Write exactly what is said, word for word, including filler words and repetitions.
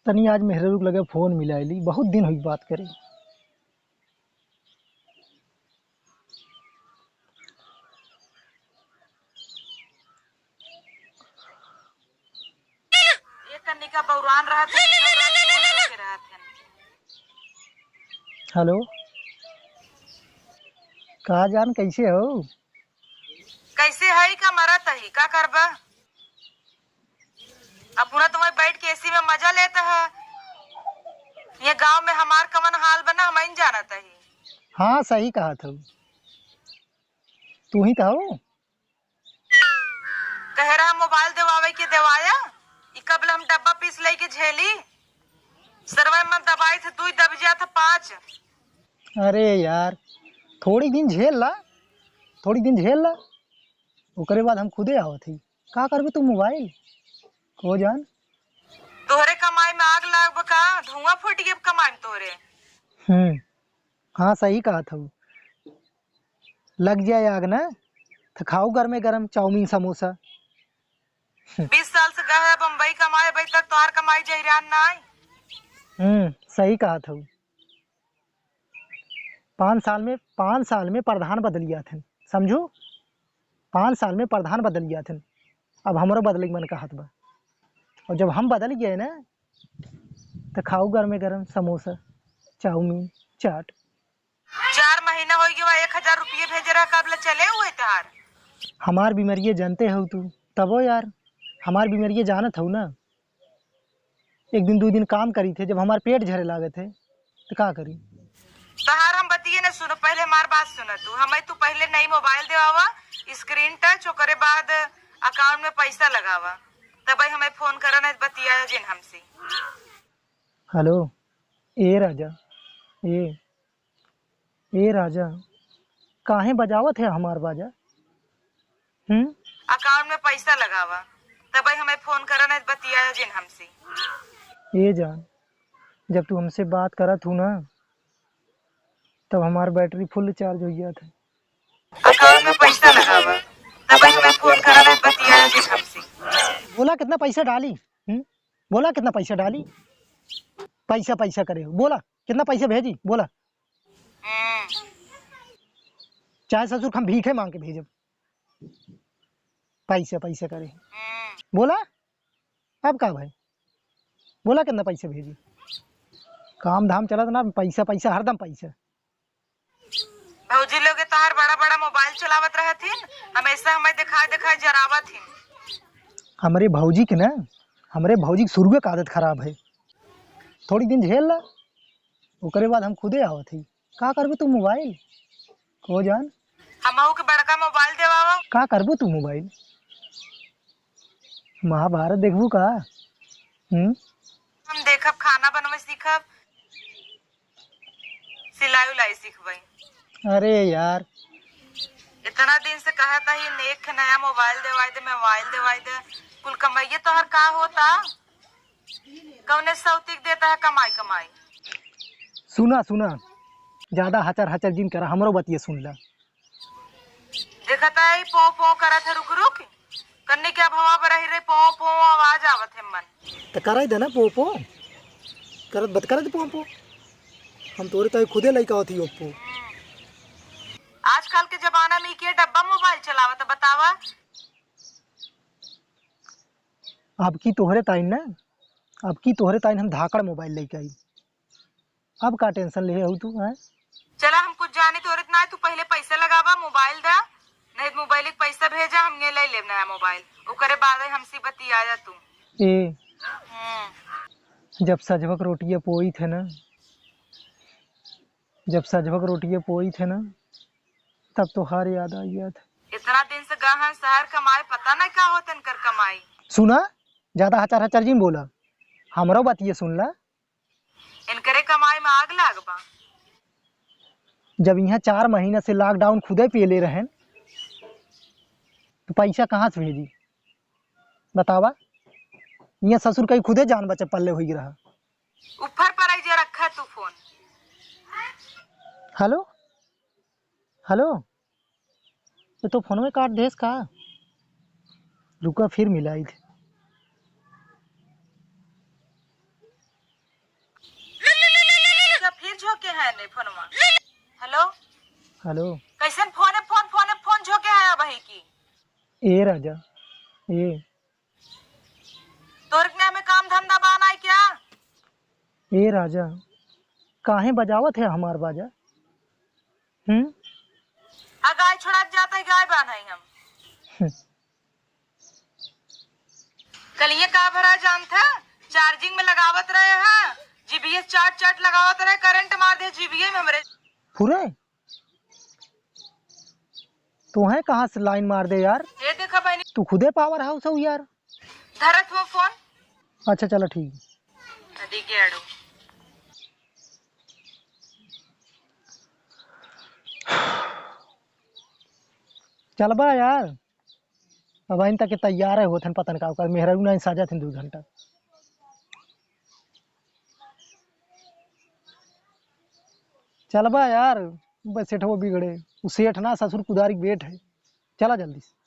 तनी आज मेहरारू के लगे फोन मिलाइली, बहुत दिन होई बात करे। ये कनिका बौरान रहत है, दिनों रात फोन लेके रहत है। हेलो, का जान, कैसे हो? कैसे हई का मरत हई, का करबा? अपना तुम्हें बैठ के एसी में मजा लेत ह। ये गांव में हमार कवन हाल बना, हम ही जानत हई। हाँ, सही कहत हऊ। तू ही तो हऊ। कहे रहा मोबाइल देवावे के, देवाया। ई कब ले हम डब्बा पीस लेके झेली? सरवा में दबाई थे, दुई दब जात ह पाँच। अरे यार, थोड़ी दिन झेल ला, थोड़ी दिन झेल ला, ओकरे बाद हम खुदे आवत ही। का करबे तू मोबाइल? को जान। तोहरे कमाई में आग लागब का? धुआं फूट गए कमाई में तोहरे। हम्म, हाँ, सही कहत हऊ। लग जाए आग ना, तो खाऊ गरमे गरम चाउमीन समोसा। बीस साल से गए है बम्बई कमाए, अभी तक तोहार कमाई जहिरान ना आई। हम्म, सही कहत हऊ। पाँच साल में, पाँच साल में प्रधान बदल गया थे, समझू? पाँच साल में प्रधान बदल गया थे, अब हमरो बदले के मन कहत बा। और जब हम बदल गए ना, तो खाऊ गरमे गरम समोसा, चाउमीन, चाट। चार महीना हो गया, एक हजार रुपये भेजे रहा, कब ले चले हुए तोहार? हमार बीमारिये जानते हो तू, तबो यार, हमार बीमारिये जानत हो ना। एक दिन, दो दिन काम करी थे, जब हमार पेट झरे लागत है, तो का करी? तोहार हम बतिये न सुनो, पहले हमार बात सुना तू। हमें तू पहले नई मोबाइल देवावा, स्क्रीन टच, ओकरे बाद अकाउंट में पैसा लगावा, तब हमें फोन करा, नहीं बतिया जिन हमसे। हेलो, ए राजा, ए, ए राजा, काहे बजावत है हमार बाजा? हम्म? अकाउंट में पैसा लगावा, तब हमें फोन करा, नहीं बतिया जिन हमसे। ए जान, जब तू हमसे बात करत हू ना, तब हमार बैटरी फुल चार्ज हो जात है। अकाउंट में पैसा लगावा, तब हमें फोन करा, नहीं बतिया जिन हमसे। बोला कितना पैसा डाली? हम्म? बोला कितना पैसा डाली? पैसा पैसा करे हो, बोला कितना पैसा भेजी, बोला। हम्म। चाहे ससुर हम भीखे मांग के भेजब, पैसा पैसा करे। हम्म। बोला, अब का भाई, बोला कितना पैसा भेजी? काम धाम चलत ना, पैसा पैसा, हरदम पैसा। भौजी लोग तोहार बड़ा बड़ा मोबाइल चलावत रहथिन, हमेशा हमें दिखाए दिखाए जरावत हिन। हमरे भौजी के ना, हमरे भौजी के शुरुए के आदत खराब है। थोड़ी दिन झेल ला, ओकरे बाद हम खुदे आवत ही। का करबे तू मोबाइल? को जान। हमहू के बड़का मोबाइल देवावा। का करबे तू मोबाइल? महाभारत देखबू का? हम्म? हम देखब, खाना बनवे सीखब, सिलाई उलाई सीखबे। अरे यार। इतना दिन से कहत ही, एक नया मोबाइल देवाई दे, मोबाइल देवाई दे। कुल कमाइए तोहर का होता? कौने सौतिक देता है कमाई कमाई? सुना, सुना, ज्यादा हचर हचर जिन करा, हमरो बतिया सुन ला। देखत है, पों पों करत है, रुक रुक। कन्नी के अब हवा पर रही रे, पों पों आवाज आवत है मन। त कराई दे ना पों पों। करत बत करत पों पों। हम तोरे ताई खुदे लइका होती ओप्पो। आजकल के जमाना में के डब्बा मोबाइल चलावत, बतावा। अब की तोहरे ताई ना, अब की तोहरे ताई हम धाकड़ मोबाइल लइके आई। अब का टेंशन ले हऊ तू, हैं? चला, हम कुछ जानी तोरे ना, तू पहले पैसा लगावा, मोबाइल दा, नहीं तो मोबाइल के पैसा भेजा, हम ये ले लेब नया मोबाइल, ओकरे बाद हमसे बतिया जा तू। ए, हम्म। जब सजवक रोटिया पोई थे ना, जब सजवक रोटिया पोई थे ना, तब तोहार याद आई गया था। इतना दिन से गहन शहर कमाए, पता नहीं का होत इनकर कमाई। सुना, ज्यादा हचर हचर जिन बोला, हमरो बतिये सुन ला। इनकरे कमाई में आग लाग बा। जब यहाँ चार महीना से लॉकडाउन खुदे पेले रहेन, तो पैसा कहाँ से भेजी? बतावा, यहाँ ससुर कहीं खुदे जान बचे पल्ले हुई रहा। ऊपर पर आई जे रखा तू फोन। हेलो, हेलो, ये तो फोनवे काट देस का? रुका, फिर मिलाई थे। नहीं फोनवा। हेलो। हेलो। कैसन फोन है, फोन, फोन है, फोन झोंके है अब है की? ए राजा, ए। तोर के नाम में काम धंधा बाना है क्या? ए राजा, काहे बजावत है हमार बाजा? हम्म? आ गाय छोड़ा जाता है, गाय बान्हा है हम। हम्म। कलिए का भरा जान था, चार्जिंग में लगावत रहे हैं, जीबीएस चाट चाट लगावत रहे, करंट मार दे जीबीए में हमरे। फुरे, तोहे कहाँ से लाइन मार दे यार? ये देखा बहनी। तू खुदे पावर हाउस हो यार। धरत हो फोन। अच्छा चलो ठीक। नदी के आड़ू। चलबा यार, अब आइन तक के तैयार है होथन, पता न का ओकर मेहरारू नहीं साजत हन दू घंटा। चलबा यार, बस सेठवा बिगड़े, उ सेठ ना ससुर कुदारी के बेट है। चला जल्दी से।